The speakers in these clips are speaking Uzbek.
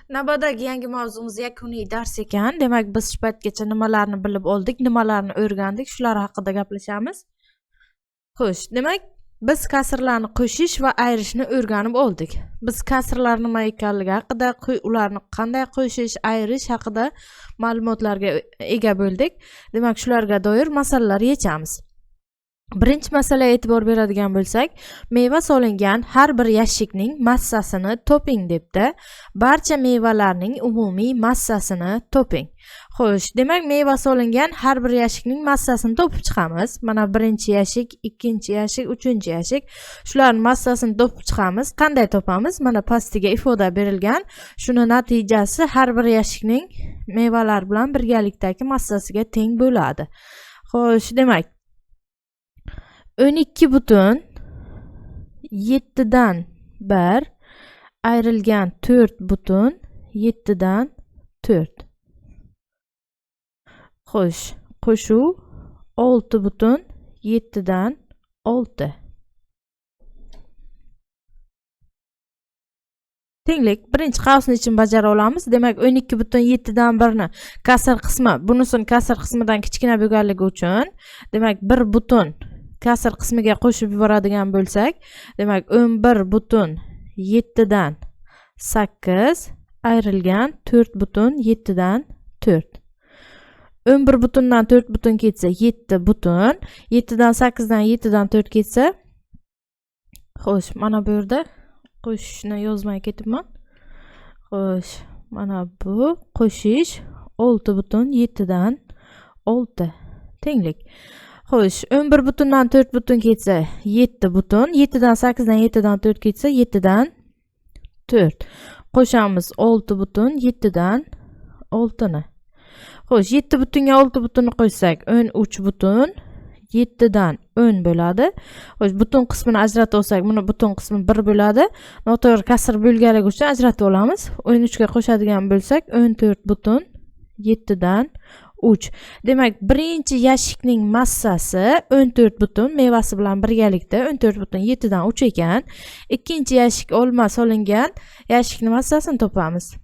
Navbatdagi yangi mavzumiz yakuniy dars ekan. Demak, biz shu paytgacha nimalarni bilib oldik, nimalarni o'rgandik, shular haqida gaplashamiz. Xo'sh, demak, biz kasrlarni qo'shish va ayirishni o'rganib oldik. Biz kasrlar nima ekanligi haqida, ularni qanday qo'shish, ayirish haqida ma'lumotlarga ega bo'ldik. Demak, shularga doir masalalar yechamiz. Birinchi masalaga e'tibor beradigan bo'lsak, meva solingan har bir yashikning massasini toping debdi. Barcha mevalarning umumiy massasini toping. Xo'sh, demak, meva solingan har bir yashikning massasini topib chiqamiz. Mana birinchi yashik, ikkinchi yashik, uchinchi yashik. Shularning massasini topib chiqamiz. Qanday topamiz? Mana pastiga ifoda berilgan. Shuni natijasi har bir yashikning mevalar bilan birgalikdagi massasiga teng bo'ladi. Xo'sh, demak, 12,7 dan 1 ayrilgan 4,7 dan 4. Xo'sh, qo'shuv 6,7 dan 6. Tenglik. Birinchi qavsni ichini bajara olamiz. Demak, 12,7 dan 1ni kasr qismi, bunisini kasr qismidan kichkina bo'lganligi uchun, demak, 1 butun kasr qismiga qo'shib yuboradigan bo'lsak, demak, 11,7 dan 8 ayrilgan 4,7 dan 4. 11 butundan 4 butun ketsa 7 butun, 7 dan 8 dan 7 dan 4 ketsa, xo'sh, mana bu yerda qo'shishni yozmay ketibman. Xo'sh, mana bu qo'shish 6,7 dan 6 tenglik. Xo'sh, 11 butundan 4 butun ketsa 7 butun, 7 dan 8 dan 7 dan 4 ketsa 7 dan 4. Qo'shamiz 6,7 dan 6ni. Xo'sh, 7 butunga 6 butunni qo'shsak 13,7 dan 10 bo'ladi. Xo'sh, butun qismini ajratib olsak, buni butun qismi 1 bo'ladi. Noto'g'ri kasr bo'lganligi uchun ajratib olamiz. 13 ga qo'shadigan bo'lsak 14,7 dan 3. Demak, birinchi yashikning massasi 14 butun mevasi bilan birgalikda 14,7 dan 3 ekan. Ikkinchi yashik olma solingan yashikning massasini topamiz.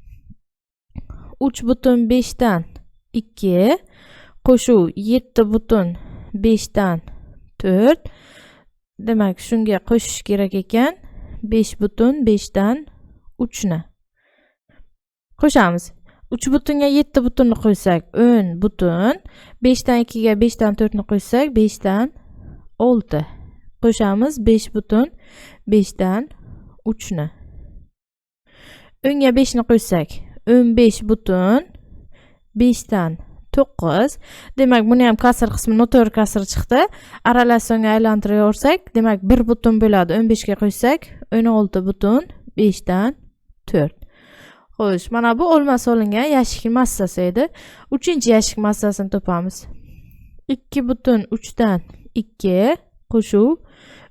3,5 dan 2 qo'shuv 7,5 dan 4. Demak, shunga qo'shish kerak ekan 5,5 dan 3 ni. Qo'shamiz. 3 butunga 7 butunni qo'ysak 10 butun, 5 dan 2 ga 5 dan 4 ni qo'shsak 5 dan 6. Qo'shamiz 5,5 dan 3 ni. 10 ga 5 ni qo'shsak 15 butun 5 dan 9. Demak, buni ham kasr qismi noto'g'ri kasr chiqdi. Aralash songa aylantiraversak, demak 1 butun bo'ladi. 15 ga qo'shsak 16,5 dan 4. Xo'sh, mana bu olma solingan yashik massasi edi. Uchinchi yashik massasini topamiz. 2,3 dan 2 qo'shuv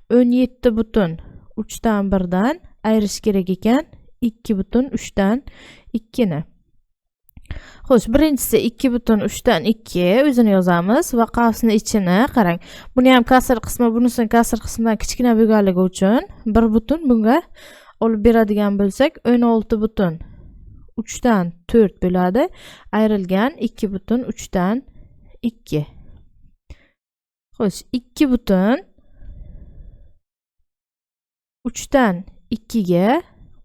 17,3 dan 1 dan ayirish kerak ekan 2,3 dan 2 ni. Xo'sh, birinchisi 2,3 dan 2 o'zini yozamiz va qavsni ichini qarang. Buni ham kasr qismi bunisini kasr qismidan kichkina bo'lganligi uchun 1 butun bunga olib beradigan bo'lsak 16,3 dan 4 bo'ladi. Ayrilgan 2,3 dan 2. Xo'sh, 2,3 dan 2 ga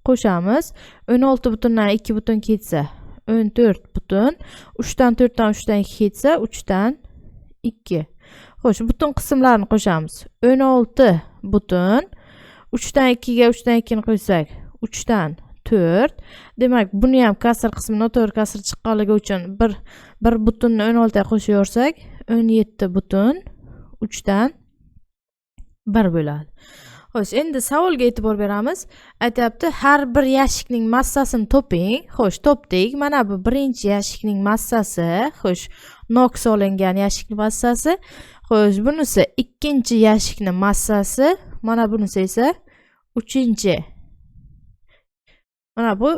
qo'shamiz. 16 butundan 2 butun ketsa 14 butun, 3 dan 4 dan 3 dan 2 ketsa 3 dan 2. Xo'sh, butun qismlarni qo'shamiz. 16 butun 3 dan 2 ga 3 dan 2 ni qo'ysak 3 dan 4. Demak, buni ham kasr qismi noto'g'ri kasr chiqqanligi uchun 1 butunni 16 ga qo'shaversak 17 butun 3 dan 1 bo'ladi. Xo'sh, endi savolga e'tibor beramiz. Aytyapti, har bir yashikning massasini toping. Xo'sh, topdik. Mana bu birinchi yashikning massasi. Xo'sh, nok solingan yashikning massasi. Xo'sh, bunisi ikkinchi yashikning massasi. Mana bunisi esa uchinchi. Mana bu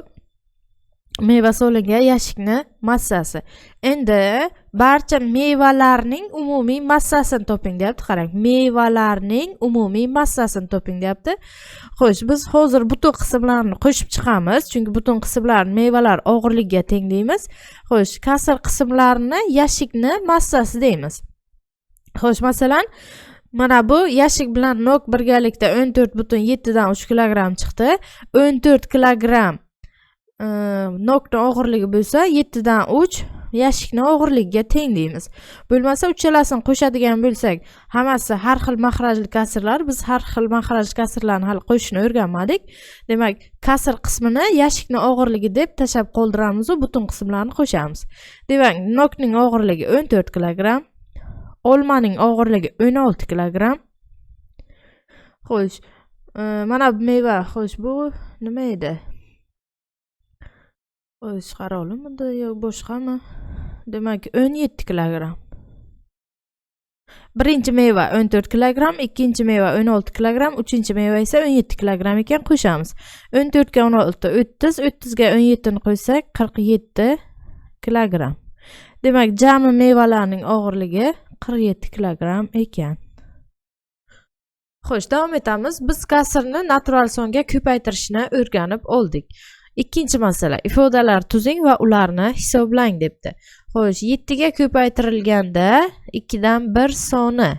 Meva solingan yashikni massasi. Endi barcha mevalarning umumiy massasini toping deyapti. Qarang, mevalarning umumiy massasini toping deyapti. Xo'sh, biz hozir butun qismlarni qo'shib chiqamiz, chunki butun qismlar mevalar og'irligiga teng deymiz. Xo'sh, kasr qismlarini yashikni massasi deymiz. Xo'sh, masalan, mana bu yashik bilan nok birgalikda 14,7 kilogramm chiqdi. 14 kilogramm nokni og'irligi bo'lsa, 7dan 3 yashikni og'irligiga teng deymiz. Bo'lmasa, uchalasini qo'shadigan bo'lsak, hammasi har xil mahrajli kasrlar. Biz har xil mahrajli kasrlarni hali qo'shishni o'rganmadik. Demak, kasr qismini yashikni og'irligi deb tashlab qoldiramiz, butun qismlarni qo'shamiz. Demak, nokning og'irligi 14 kilogramm, olmaning og'irligi 16 kilogramm. Xo'sh, mana bu meva. Xo'sh, bu nima edi? Xo'sh, qarolimidi yo boshqami? Demak, 17 kilogramm. Birinchi meva 14 kilogramm, ikkinchi meva 16 kilogramm, uchinchi meva esa 17 kilogramm ekan. Qo'shamiz. 14 ga 16 30, 30 ga 17 ni qo'shsak, 47 kilogramm. Demak, jami mevalarning og'irligi 47 kilogramm ekan. Xo'sh, davom etamiz. Biz kasrni natural songa ko'paytirishni o'rganib oldik. Ikkinchi masala: ifodalar tuzing va ularni hisoblang debdi. Xo'sh, 7 ga ko'paytirilganda 2dan 1 soni.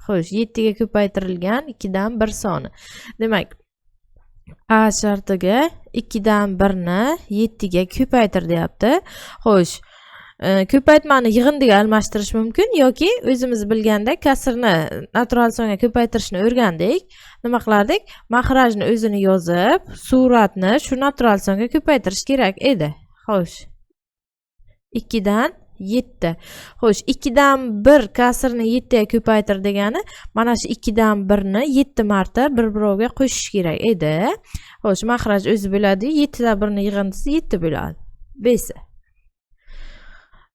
Xo'sh, 7 ga ko'paytirilgan 2dan 1 soni. Demak, a shartiga 2dan 1ni 7 ga ko'paytir deyapti. Xo'sh, ko'paytmani yig'indiga almashtirish mumkin yoki o'zimiz bilgandek kasrni natural songa ko'paytirishni o'rgandik. Nima qilardik? Mahrajni o'zini yozib, suratni shu natural songa ko'paytirish kerak edi. Xo'sh, 2dan 7. Xo'sh, 2dan 1 kasrni 7ga ko'paytir degani, mana shu 2dan 1ni 7 marta bir biroviga qo'shish kerak edi. Xo'sh, mahraj o'zi bo'ladi, 7da 1ni yig'indisi 7 bo'ladi. Besi: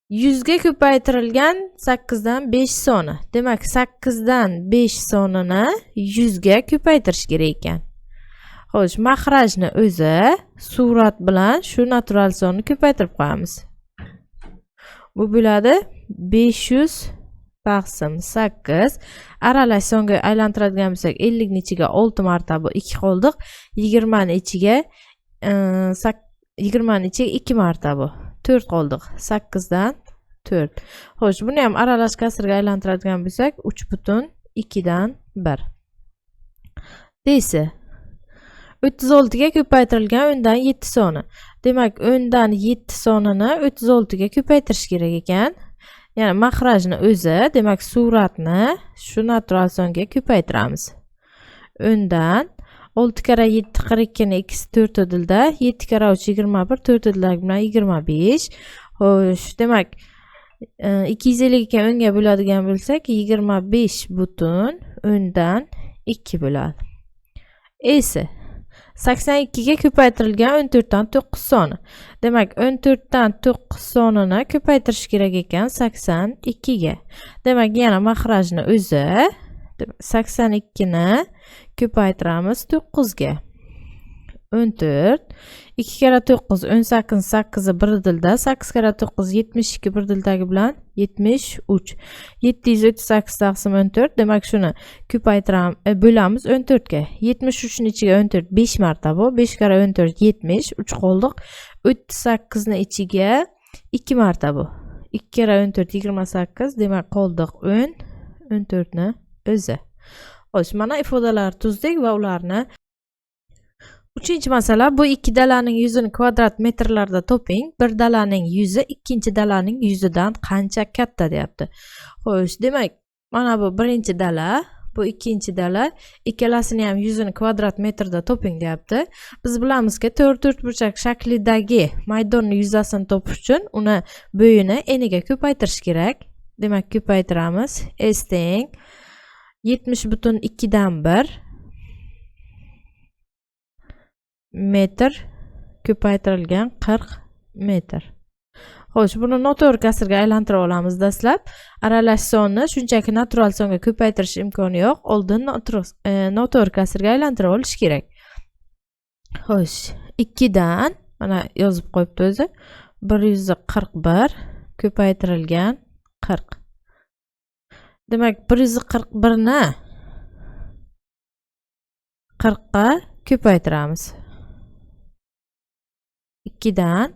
100 ga ko'paytirilgan 8dan 5 soni. Demak, 8dan 5 sonini 100 ga ko'paytirish kerak ekan. Xo'sh, mahrajni o'zi, surat bilan shu natural sonni ko'paytirib qo'yamiz. Bu bo'ladi 500 taqsim 8. Aralash songa aylantiradigan bo'lsak, 50 ni ichiga 6 marta, bu 2 qoldiq. 20 ni ichiga 2 marta, bu 4 qoldiq. 8dan 4. Xo'sh, buni ham aralash kasrga aylantiradigan bo'lsak, 3,2 1. Desi: 36 ga ko'paytirilgan 10dan 7 soni. Demak, 10dan 7 sonini 36 ga ko'paytirish kerak ekan. Ya'ni mahrajni o'zi, demak, suratni shu natural songa ko'paytiramiz. 10dan 6 karra 7 42 ni ikkisi 4 udilda, 7 karra 3 21, 4 udildak bilan 25. Xo'sh, demak, 252 10 ga bo'ladigan bo'lsak, 25,2 bo'ladi. Esi: 82 ga ko'paytirilgan 14dan 9 soni. Demak, 14dan 9 sonini ko'paytirish kerak ekan 82 ga. Demak, yana mahrajni o'zi, 82 ni ko'paytiramiz 9 ga. 14, 2 karra 9 18, 8 bir dilda, 8 karra 9 72, bir dildagi bilan 73. 738 taqsim 14. Demak, shuni ko'paytiramiz, bo'lamiz 14 ga. 73 ni ichiga 14 5 marta, bu 5 karra 14 70, 3 qoldiq. 38 ni ichiga 2 marta, bu 2 karra 14 28, demak, qoldiq 10, 14 ni o'zi. Xo'sh, mana ifodalar tuzdik va ularni. Uchinchi masala: bu ikki dalaning yuzini kvadrat metrlarda toping. Bir dalaning yuzi ikkinchi dalaning yuzidan qancha katta deyapti. Xo'sh, demak, mana bu birinchi dala, bu ikkinchi dala, ikkalasini ham yuzini kvadrat metrda toping deyapti. Biz bilamizki, to'rt to'rtburchak shaklidagi maydonni yuzasini topish uchun uni bo'yini eniga ko'paytirish kerak. Demak, ko'paytiramiz. S teng 70,1 metr ko'paytirilgan 40 metr. Xo'sh, buni noto'g'ri kasrga aylantirib olamiz dastlab. Aralash sonni shunchaki natural songa ko'paytirish imkoni yo'q. Oldin noto'g'ri kasrga aylantirib olish kerak. Xo'sh, 2 dan Mana yozib qo'yibdi o'zi. 141 ko'paytirilgan 40. Demak, 141 ni 40 ga ko'paytiramiz. 2 dan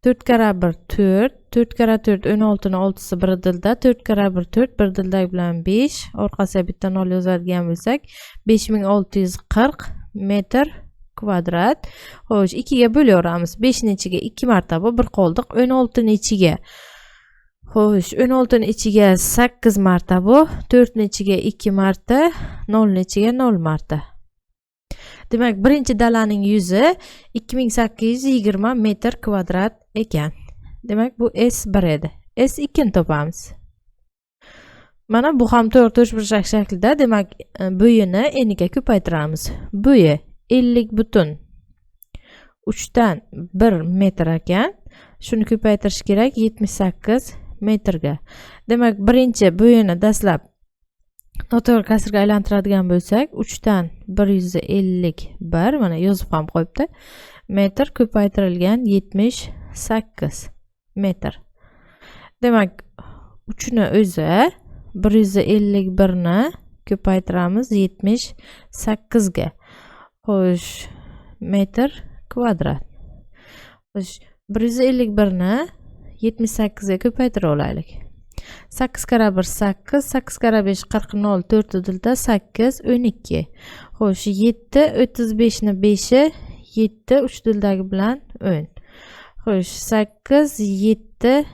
4 karra 1 4, 4 karra 4 16 ni 6si bir dilda, 4 karra 1 4, bir dildagi bilan 5, orqasiga bitta 0 yozadigan bo'lsak, 5640 metr kvadrat. Xo'sh, 2 ga bo'laveramiz. 5 ni ichiga 2 marta bu, bir qoldiq. 16 ni ichiga. Xo'sh, 16 ni ichiga 8 marta bu, 4 ni ichiga 2 marta, 0 ni ichiga 0 marta. Demak, birinchi dalaning yuzi 2820 metr kvadrat ekan. Demak, bu S1 edi. S2 ni topamiz. Mana bu ham to'rt to'rtburchak shaklida. Demak, bo'yini eniga ko'paytiramiz. Bo'yi 50,3 1 metr ekan. Shuni ko'paytirish kerak 78 metrga. Demak, birinchi bo'yini dastlab noto'g'ri kasrga aylantiradigan bo'lsak, 3 dan 151, mana yozib ham qo'yibdi, metr ko'paytirilgan 78 metr. Demak, 3 ni o'zi 151 ni ko'paytiramiz 78 ga. Xo'sh, metr kvadrat. Xo'sh, 151 ni 78 ga ko'paytira olaylik. 8 karra 1 8, 8 karra 5 40 0 4 dilda 8 12. Xo'sh, 7 35 ni 5 7 3 dildagi bilan 10. Xo'sh, 8 7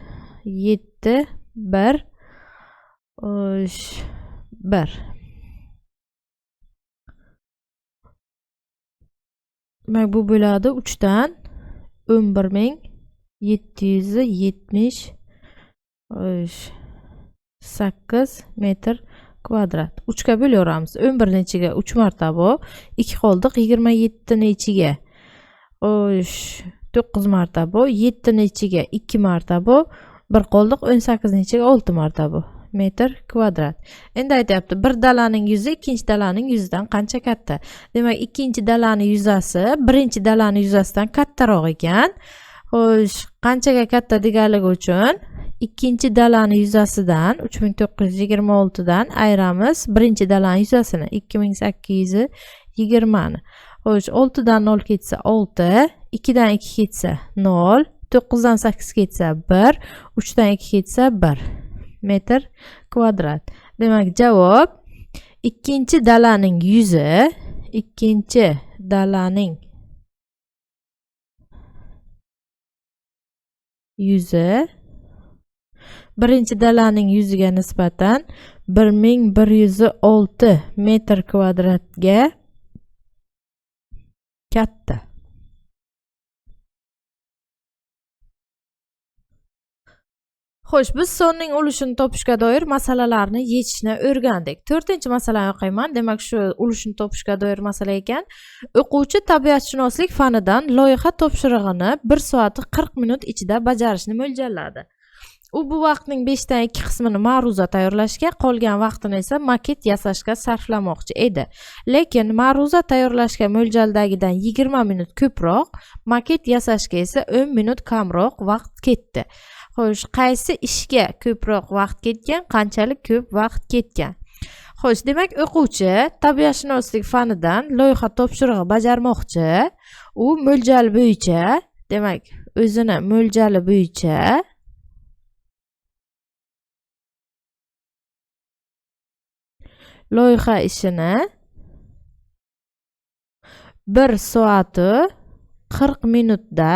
7 1. Xo'sh, 1. Demak, bu bo'ladi 3 dan 11770 8 metr kvadrat. 3 ga bo'laveramiz. 11 ni ichiga 3 marta bu, 2 qoldiq. 27 ni ichiga xo'sh 9 marta bu, 7 ni ichiga 2 marta bu, 1 qoldiq. 18 ni ichiga 6 marta bu metr kvadrat. Endi aytyapti, bir dalaning yuzi ikkinchi dalaning yuzidan qancha katta? Demak, ikkinchi dalaning yuzasi birinchi dalaning yuzasidan kattaroq ekan. Xo'sh, qanchaga katta deganligi uchun ikkinchi dalaning yuzasidan 3926 dan ayiramiz birinchi dalaning yuzasini 2820 ni. Xo'sh, 6 dan 0 ketsa 6, 2 dan 2 ketsa 0, 9 dan 8 ketsa 1, 3 dan 2 ketsa 1 metr kvadrat. Demak, javob ikkinchi dalaning yuzi, ikkinchi dalaning yuzi birinchi dalaning yuziga nisbatan 1106 metr kvadratga katta. Xo'sh, biz sonning ulushini topishga doir masalalarni yechishni o'rgandik. 4-masalani o'qiyman. Demak, shu ulushini topishga doir masala ekan. O'quvchi tabiatshunoslik fanidan loyiha topshirig'ini 1 soat 40 minut ichida bajarishni mo'ljalladi. U bu vaqtning 5 dan 2 qismini ma'ruza tayyorlashga, qolgan vaqtini esa maket yasashga sarflamoqchi edi. Lekin ma'ruza tayyorlashga mo'ljaldagidan 20 minut ko'proq, maket yasashga esa 10 minut kamroq vaqt ketdi. Xo'sh, qaysi ishga ko'proq vaqt ketgan, qanchalik ko'p vaqt ketgan? Xo'sh, demak, o'quvchi tabiatshunoslik fanidan loyiha topshirig'i bajarmoqchi. U mo'ljal bo'yicha, demak, o'zini mo'ljali bo'yicha loyiha ishini 1 soati 40 minutda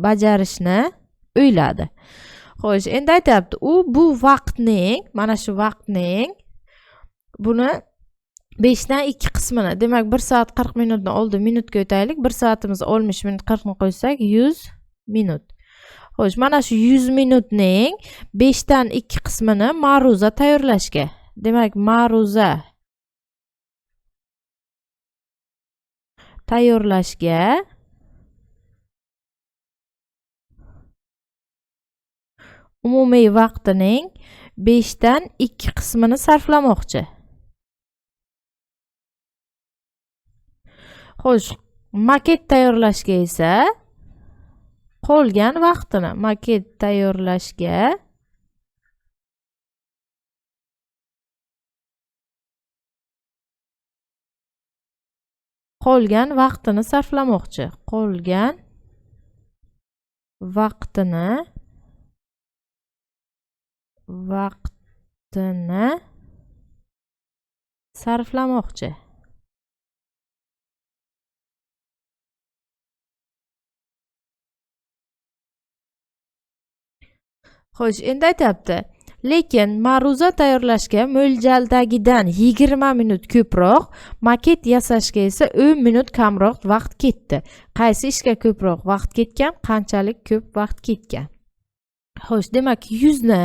bajarishni o'yladi. Xo'sh, endi aytyapti, u bu vaqtning, mana shu vaqtning buni 5 dan 2 qismini, demak 1 soat 40 minutni oldi, minutga o'taylik. 1 soatimiz 60 minut 40 ni qo'ysak 100 minut. Xo'sh, mana shu 100 minutning 5 dan 2 qismini ma'ruza tayyorlashga, demak ma'ruza tayyorlashga umumiy vaqtining 5 dan 2 qismini sarflamoqchi. Xo'sh, maket tayyorlashga esa Qolgan vaqtini maket tayyorlashga qolgan vaqtini sarflamoqchi. Qolgan vaqtini sarflamoqchi. Xo'sh, endi aytyapti. Lekin ma'ruza tayyorlashga mo'ljaldagidan 20 minut ko'proq, maket yasashga esa 10 minut kamroq vaqt ketdi. Qaysi ishga ko'proq vaqt ketgan, qanchalik ko'p vaqt ketgan? Xo'sh, demak 100 ni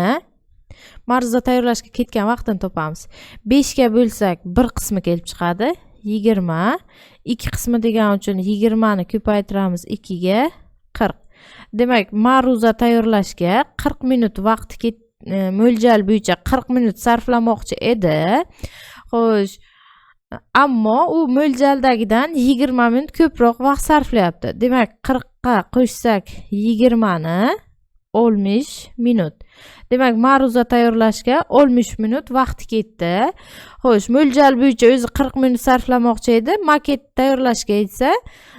ma'ruza tayyorlashga ketgan vaqtini topamiz. 5 ga bo'lsak bir qismi kelib chiqadi, 20. 2 qismi degan uchun 20 ni ko'paytiramiz 2 ga 40. Demak, ma'ruza tayyorlashga 40 minut vaqt mo'ljal bo'yicha 40 minut sarflamoqchi edi. Xo'sh, ammo u mo'ljaldagidan 20 minut ko'proq vaqt sarflayapti. Demak, 40 ga qo'shsak 20 ni 60 minut. Demak, ma'ruza tayyorlashga 60 minut vaqt ketdi. Xo'sh, mo'ljal bo'yicha o'zi 40 minut sarflamoqchi edi, maket tayyorlashga esa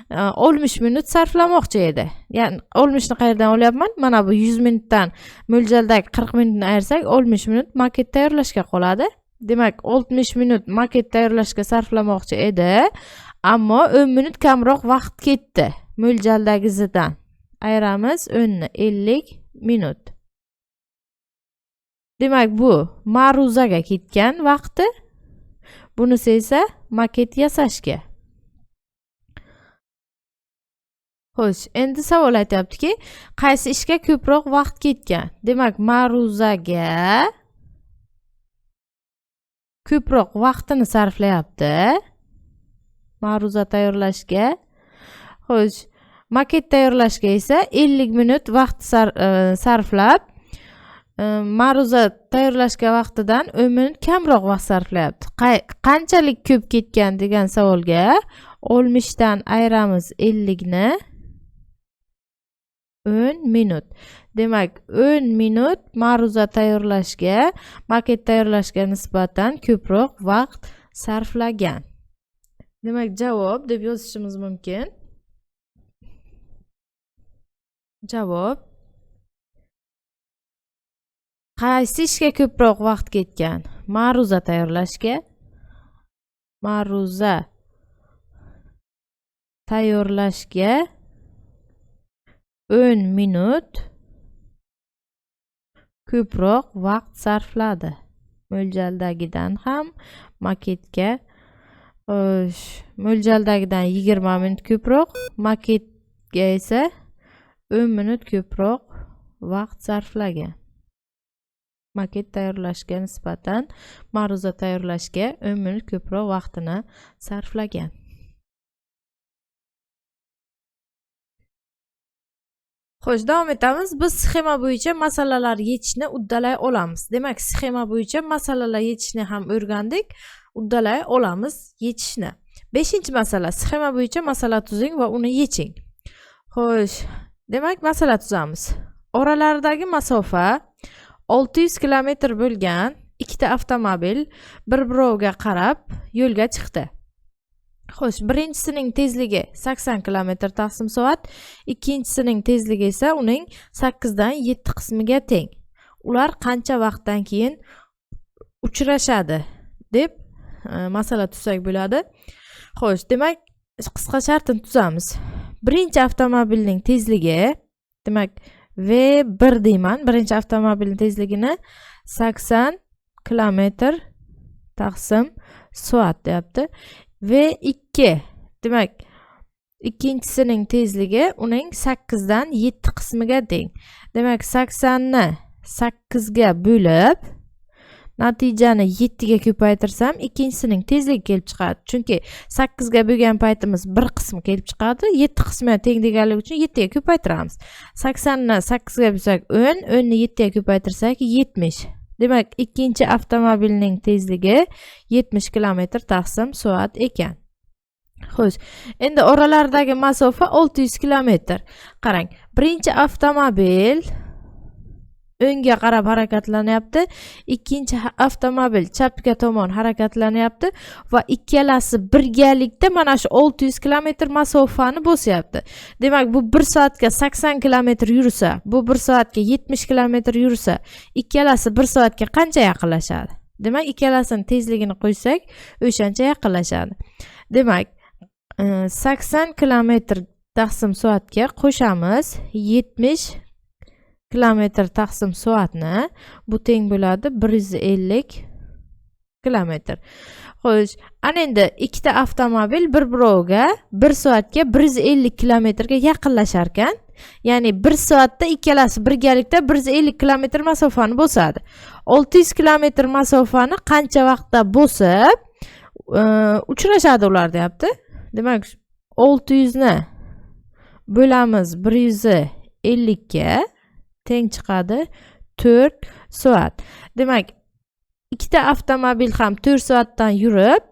60 minut sarflamoqchi edi. Ya'ni 60 ni qayerdan olyapman? Mana bu 100 minutdan mo'ljaldagi 40 minutni ayirsak, 60 minut maket tayyorlashga qoladi. Demak, 60 minut maket tayyorlashga sarflamoqchi edi, ammo 10 minut kamroq vaqt ketdi mo'ljaldagisidan. Ayiramiz 10 ni 50 minut. Demak, bu ma'ruzaga ketgan vaqti, bunisi esa maket yasashga. Xo'sh, endi savol aytyaptiki, qaysi ishga ko'proq vaqt ketgan? Demak, ma'ruzaga ko'proq vaqtini sarflayapti. Ma'ruza tayyorlashga. Xo'sh, maket tayyorlashga esa 50 minut vaqt sarflab, ma'ruza tayyorlashga vaqtidan 10 minut kamroq vaqt sarflayapti. Qanchalik ko'p ketgan degan savolga 60 dan ayiramiz 50 ni 10 minut. Demak, 10 minut ma'ruza tayyorlashga, maket tayyorlashga nisbatan ko'proq vaqt sarflagan. Demak, javob deb yozishimiz mumkin. Javob: qaysi ishga ko'proq vaqt ketgan? Ma'ruza tayyorlashga. Ma'ruza tayyorlashga 10 minut ko'proq vaqt sarfladi. Mo'ljaldagidan ham maketga, mo'ljaldagidan 20 minut ko'proq, maketga esa 10 minut ko'proq vaqt sarflagan. Maket tayyorlashga nisbatan ma'ruza tayyorlashga 10 minut ko'proq vaqtini sarflagan. Xo'sh, davom etamiz. Biz sxema bo'yicha masalalar yechishni uddalay olamiz. Demak, sxema bo'yicha masalalar yechishni ham o'rgandik, uddalay olamiz yechishni. 5-masala, sxema bo'yicha masala tuzing va uni yeching. Xo'sh, demak, masala tuzamiz. Oralaridagi masofa 600 kilometr bo'lgan ikkita avtomobil bir-biroviga qarab yo'lga chiqdi. Xo'sh, birinchisining tezligi 80 kilometr taqsim soat, ikkinchisining tezligi esa uning 8 dan 7 qismiga teng. Ular qancha vaqtdan keyin uchrashadi deb masala tuzsak bo'ladi. Xo'sh, demak, qisqa shartini tuzamiz. Birinchi avtomobilning tezligi, demak, V1 deyman. Birinchi avtomobilning tezligini 80 kilometr taqsim soat deyapti. V2, demak, ikkinchisining tezligi uning 8 dan 7 qismiga teng. Demak, 80 ni 8 ga bo'lib, natijani 7 ga ko'paytirsam, ikkinchisining tezligi kelib chiqadi. Chunki 8 ga bo'lgan paytimiz bir qismi kelib chiqadi, 7 qismiga teng deganligi uchun 7 ga ko'paytiramiz. 80 ni 8 ga bo'lsak 10, 10 ni 7 ga ko'paytirsak 70. Demak, ikkinchi avtomobilning tezligi 70 kilometr taqsim soat ekan. Xo'sh, endi oralaridagi masofa 600 kilometr. Qarang, birinchi avtomobil o'ngga qarab harakatlanyapti, ikkinchi avtomobil chapga tomon harakatlanyapti va ikkalasi birgalikda mana shu 600 kilometr masofani bosyapti. Demak, bu 1 soatga 80 kilometr yursa, bu 1 soatga 70 kilometr yursa, ikkalasi 1 soatga qancha yaqinlashadi? Demak, ikkalasini tezligini qo'ysak, o'shancha yaqinlashadi. Demak, 80 kilometr taqsim soatga qo'shamiz 70 kilometr taqsim soatni, bu teng bo'ladi 150 kilometr. Xo'sh, ana endi ikkita avtomobil bir-biroviga 1 soatga 150 kilometrga yaqinlashar ekan. Ya'ni 1 soatda ikkalasi birgalikda 150 kilometr masofani bosadi. 600 kilometr masofani qancha vaqtda bosib, uchrashadi ular deyapti. Demak, 600 ni bo'lamiz 150 ga teng chiqadi 4 soat. Demak, ikkita avtomobil ham 4 soatdan yurib,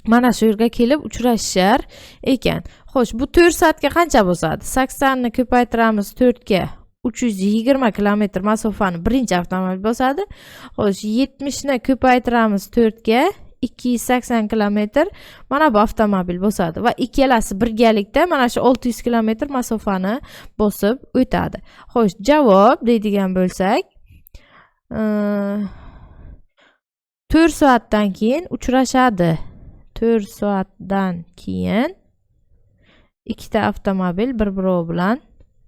mana shu yerga kelib uchrashishar ekan. Xo'sh, bu 4 soatga qancha bosadi? 80 ni ko'paytiramiz 4 ga, 320 kilometr masofani birinchi avtomobil bosadi. Xo'sh, 70 ni ko'paytiramiz 4 ga, 280 kilometr mana bu avtomobil bosadi va ikkalasi birgalikda mana shu 600 kilometr masofani bosib o'tadi. Xo'sh, javob deydigan bo'lsak, 4 soatdan keyin uchrashadi. 4 soatdan keyin ikkita avtomobil bir-biri bilan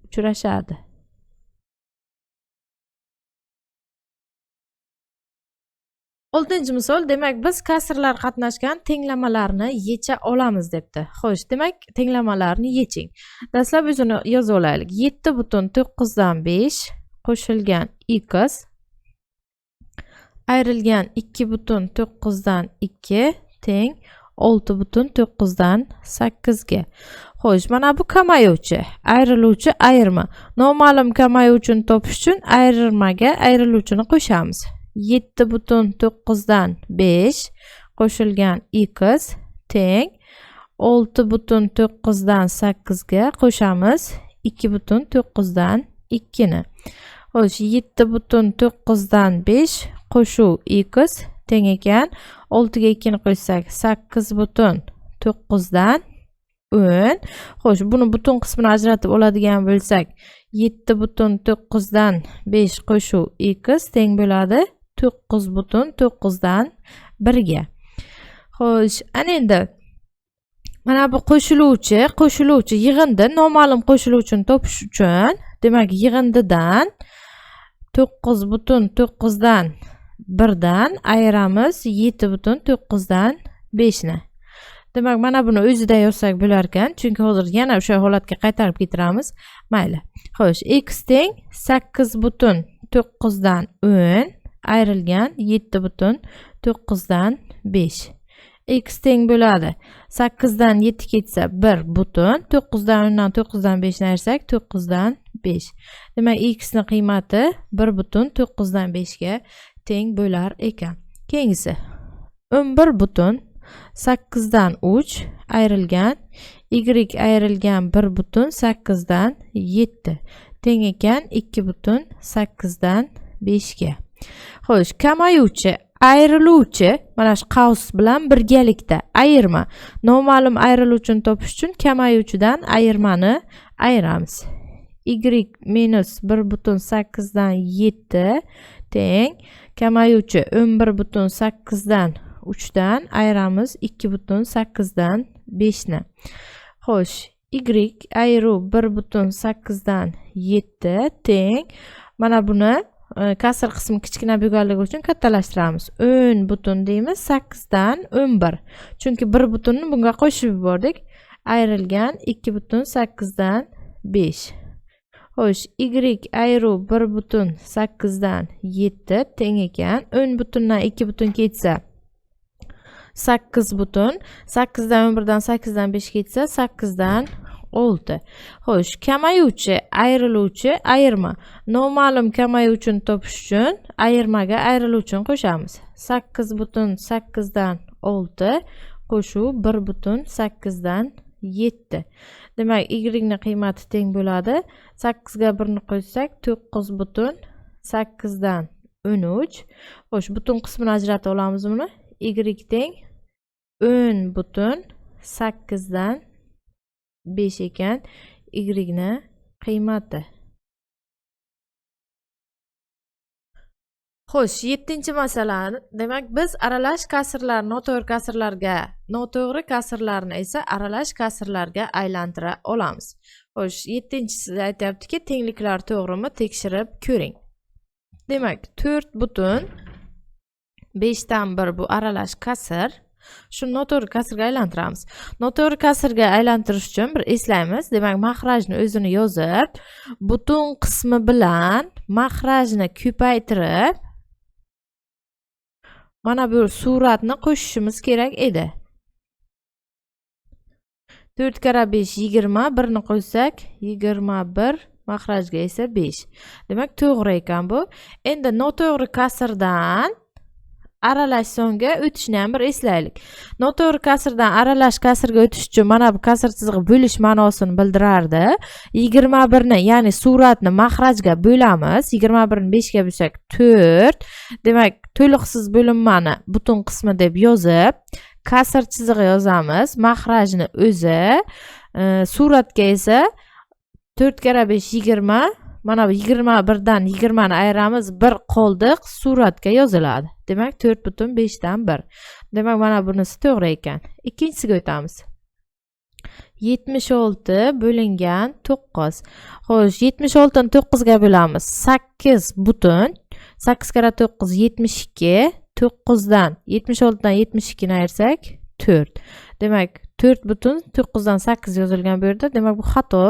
uchrashadi. Oltinchi misol, demak, biz kasrlar qatnashgan tenglamalarni yecha olamiz debdi. Xo'sh, demak, tenglamalarni yeching. Dastlab o'zini yozib olaylik. 7,9 qo'shilgan x ayrilgan 2,9 teng 6,9 ga. Xo'sh, mana bu kamayuvchi, ayriluvchi ayirma. Noma'lum kamayuvchini topish uchun ayirmaga ayriluvchini qo'shamiz. 7,9 qo'shilgan x teng 6,9 ga qo'shamiz 2,9 ni. Xo'sh, 7,9 qo'shuv x teng ekan 6 ga 2 ni qo'shsak 8,9 10. Xo'sh, buni butun qismini ajratib oladigan bo'lsak 7,9 qo'shuv x teng bo'ladi 9,9 ga. Xo'sh, ana endi mana bu qo'shiluvchi yig'indi noma'lum qo'shiluvchini topish uchun, demak, yig'indidan 9,9 dan ayiramiz 7,9 ni. Demak, mana buni o'zida yozsak bo'lar ekan, chunki hozir yana o'sha holatga qaytarib keltiramiz. Mayli. Xo'sh, x teng 8,9 ayrilgan 7,9. X teng bo'ladi 8 dan 7 ketsa 1 butun, 9 dan 10 dan 9 dan 5 ni ayirsak 9 dan 5. Demak, x ni qiymati 1,9 ga teng bo'lar ekan. Keyingisi 11,8 ayrilgan y ayrilgan 1,8 teng ekan 2,8 ga. Xo'sh, kamayuvchi, ayriluvchi mana shu qavs bilan birgalikda ayirma. Noma'lum ayriluvchini topish uchun kamayuvchidan ayirmani ayiramiz. Y minus 1,8 teng kamayuvchi 11,8 dan ayiramiz 2,8 ni. Xo'sh, y ayiruv 1,8 teng mana buni kasr qismi kichkina bo'lganligi uchun kattalashtiramiz. 10 butun deymiz 8 dan 11. Chunki 1 butunni bunga qo'shib yubordik. Ayrilgan 2,8. Xo'sh, y ayiruv 1,8 teng ekan 10 butundan 2 butun ketsa 8 butun, 8 dan 11 dan 8 dan 5 ketsa 8 dan 6. Xo'sh, kamayuvchi, ayriluvchi ayirma. Noma'lum kamayuvchini topish uchun ayirmaga ayriluvchini qo'shamiz. 8,8 6 Qo'shuv 1,8-7. Demak, y ni qiymati teng bo'ladi. 8 ga 1 ni qo'shsak, 9,8-13. Xo'sh, butun qismini ajratib olamiz buni. Y teng 10,8-5 ekan y ni qiymati. Xo'sh, 7-masala. Demak, biz aralash kasrlarni noto'g'ri kasrlarga, noto'g'ri kasrlarni esa aralash kasrlarga aylantira olamiz. Xo'sh, 7-chisida aytyaptiki, tengliklar to'g'rimi tekshirib ko'ring. Demak, 4,5-1 bu aralash kasr. Shuni noto'g'ri kasrga aylantiramiz. Noto'g'ri kasrga aylantirish uchun bir eslaymiz. Demak, mahrajni o'zini yozib, butun qismi bilan mahrajni ko'paytirib, mana bu suratni qo'shishimiz kerak edi. 4 karra 5 20, 1 ni qo'shsak 21, mahrajga esa 5. Demak, to'g'ri ekan bu. Endi noto'g'ri kasrdan aralash songa o'tishni ham bir eslaylik. Noto'g'ri kasrdan aralash kasrga o'tish uchun mana bu kasr chizig'i bo'lish ma'nosini bildirardi. 21 ni, ya'ni suratni mahrajga bo'lamiz. 21 ni 5 ga bo'lsak 4. Demak, to'liqsiz bo'linmani butun qismi deb yozib, kasr chizig'i yozamiz. Mahrajni o'zi, suratga esa 4 karra 5 20. Mana bu 21 dan 20 ni ayiramiz, 1 qoldiq, suratga yoziladi. Demak, 4,5-1. Demak, mana bunisi to'g'ri ekan. Ikkinchisiga o'tamiz. 76 bo'lingan 9. Xo'sh, 76 ni 9 ga bo'lamiz. 8 butun. 8 karra 9 72. 9 dan 76 dan 72 ni ayirsak 4. Demak, 4,9-8 yozilgan bu yerda. Demak, bu xato.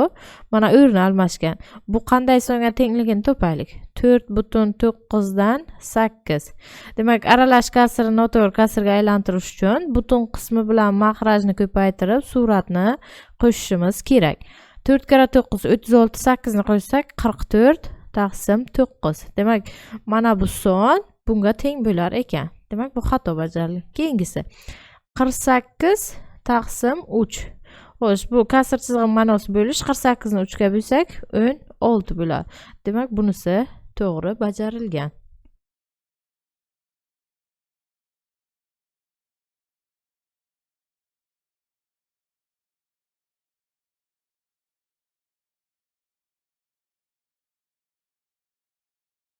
Mana o'rni almashgan. Bu qanday songa tengligini topaylik. 4,9-8. Demak, aralash kasrini noto'g'ri kasrga aylantirish uchun butun qismi bilan mahrajni ko'paytirib, suratni qo'shishimiz kerak. 4 karra 9 36, 8 ni qo'shsak 44 taqsim 9. Demak, mana bu son bunga teng bo'lar ekan. Demak, bu xato bajarilgan. Keyingisi 48 taqsim 3. Xo'sh, bu kasr chizig'i ma'nosi bo'lish. 48 ni 3 ga bo'lsak 16 bo'ladi. Demak, bunisi to'g'ri bajarilgan.